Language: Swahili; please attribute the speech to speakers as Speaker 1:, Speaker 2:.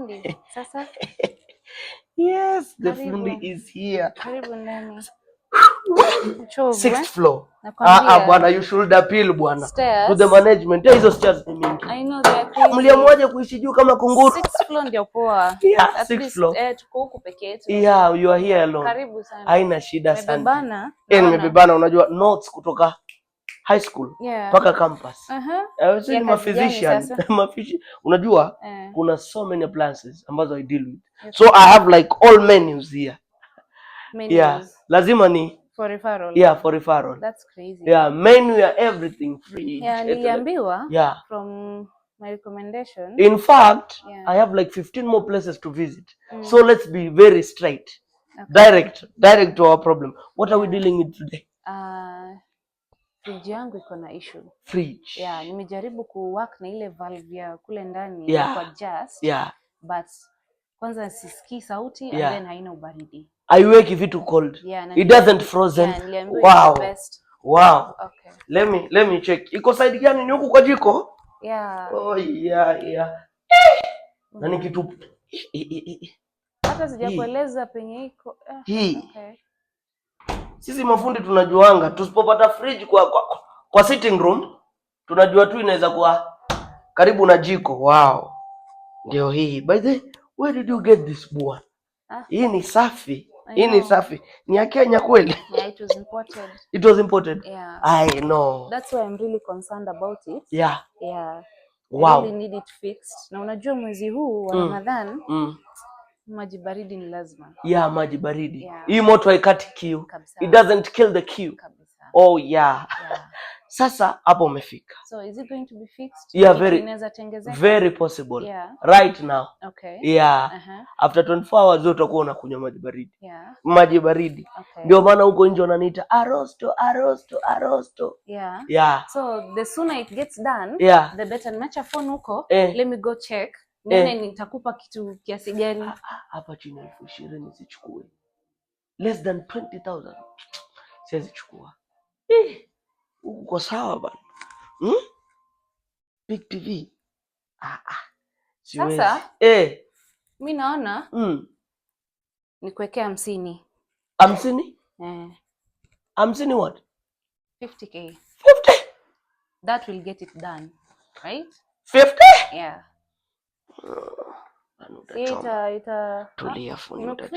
Speaker 1: Fundi. Sasa
Speaker 2: Yes, the
Speaker 1: Karibu.
Speaker 2: Fundi is here.
Speaker 1: Karibu ndani. Uchovu,
Speaker 2: Sixth
Speaker 1: eh?
Speaker 2: floor. Ah,
Speaker 1: Nakwambia.
Speaker 2: ah, bwana, you should appeal, bwana,
Speaker 1: Stairs.
Speaker 2: to the management. Eh, hizo stairs ni mingi.
Speaker 1: I know, they are crazy.
Speaker 2: Mliamuaje kuishi juu kama kunguru?
Speaker 1: Sixth floor ndio poa.
Speaker 2: Yeah,
Speaker 1: At
Speaker 2: sixth
Speaker 1: least,
Speaker 2: floor.
Speaker 1: eh, tuko huku peke yetu.
Speaker 2: Yeah, you are here alone.
Speaker 1: Karibu sana.
Speaker 2: Haina shida, asante.
Speaker 1: Nimebebana.
Speaker 2: Eh,
Speaker 1: Naona.
Speaker 2: nimebebana, unajua notes kutoka high school mpaka campus. Sisi
Speaker 1: Ya
Speaker 2: ni
Speaker 1: kazi gani
Speaker 2: ma-physician.
Speaker 1: sasa?
Speaker 2: Unajua kuna so many appliances ambazo I deal with. So I have like all menus here.
Speaker 1: Menus.
Speaker 2: Yeah. Lazima ni
Speaker 1: For referral.
Speaker 2: Yeah, for referral.
Speaker 1: That's crazy.
Speaker 2: Yeah, menu ya everything, fridge.
Speaker 1: Yeah, niliambiwa from my recommendation.
Speaker 2: In fact, I have like 15 more places to visit. So let's be very straight. Direct, direct to our problem. What are we dealing with today?
Speaker 1: Fridge yangu iko na issue.
Speaker 2: Fridge.
Speaker 1: Yeah, nimejaribu kuwork na ile valve ya kule ndani kwa just but kwanza sisikii sauti and then haina ubaridi.
Speaker 2: Haiweki vitu cold.
Speaker 1: Yeah, na
Speaker 2: It doesn't frozen.
Speaker 1: Yeah, niliambiwa it's the best. Okay.
Speaker 2: Let me check. Iko side gani? Ni huku kwa jiko?
Speaker 1: Yeah.
Speaker 2: Oh yeah. Na ni kitu
Speaker 1: Hata sijakueleza penye iko. Eh,
Speaker 2: Hii.
Speaker 1: okay.
Speaker 2: Sisi mafundi tunajuanga tusipopata fridge kwa sitting room, tunajua tu inaweza kuwa karibu na jiko. Wow. Ndio hii. By the way, where did you get this, bwana?
Speaker 1: Ah.
Speaker 2: Hii ni safi.
Speaker 1: I
Speaker 2: Hii ni
Speaker 1: know.
Speaker 2: Safi. Ni ya Kenya kweli?
Speaker 1: Yeah, it was imported.
Speaker 2: It was imported.
Speaker 1: Yeah.
Speaker 2: I know.
Speaker 1: That's why I'm really concerned about it. Yeah. I really need it fixed. Na unajua mwezi huu wa Ramadhan maji baridi ni lazima.
Speaker 2: Yeah, maji baridi.
Speaker 1: Yeah.
Speaker 2: Hii moto haikati kiu.
Speaker 1: Kabisa.
Speaker 2: It doesn't kill the kiu.
Speaker 1: Kabisa.
Speaker 2: Oh yeah.
Speaker 1: Yeah.
Speaker 2: Sasa hapo umefika.
Speaker 1: So is it going to be fixed?
Speaker 2: Yeah,
Speaker 1: Kitu
Speaker 2: very
Speaker 1: inaweza tengezeka?
Speaker 2: Very possible. Right now. Yeah. After 24 hours wewe utakuwa unakunywa maji baridi. Maji baridi. Ndio maana huko nje wananiita Arosto, Arosto, Arosto.
Speaker 1: Yeah. So the sooner it gets done, the better. Nimeacha phone huko. Let me go check. Nione nitakupa kitu kiasi gani.
Speaker 2: Hapa chini 20,000 sichukue. Less than 20,000. Siwezi chukua. Eh, huku kwa sawa bana. Big TV. Ah, ah. Siwezi.
Speaker 1: Sasa mi naona nikuwekea 50.
Speaker 2: 50?
Speaker 1: Eh,
Speaker 2: 50 what?
Speaker 1: 50K.
Speaker 2: 50?
Speaker 1: That will get it done. Right?
Speaker 2: 50?
Speaker 1: Yeah.
Speaker 2: Bana,
Speaker 1: Si
Speaker 2: utachoma.
Speaker 1: ita
Speaker 2: Tulia, fundi,
Speaker 1: Nimekufinya.
Speaker 2: Utachoma.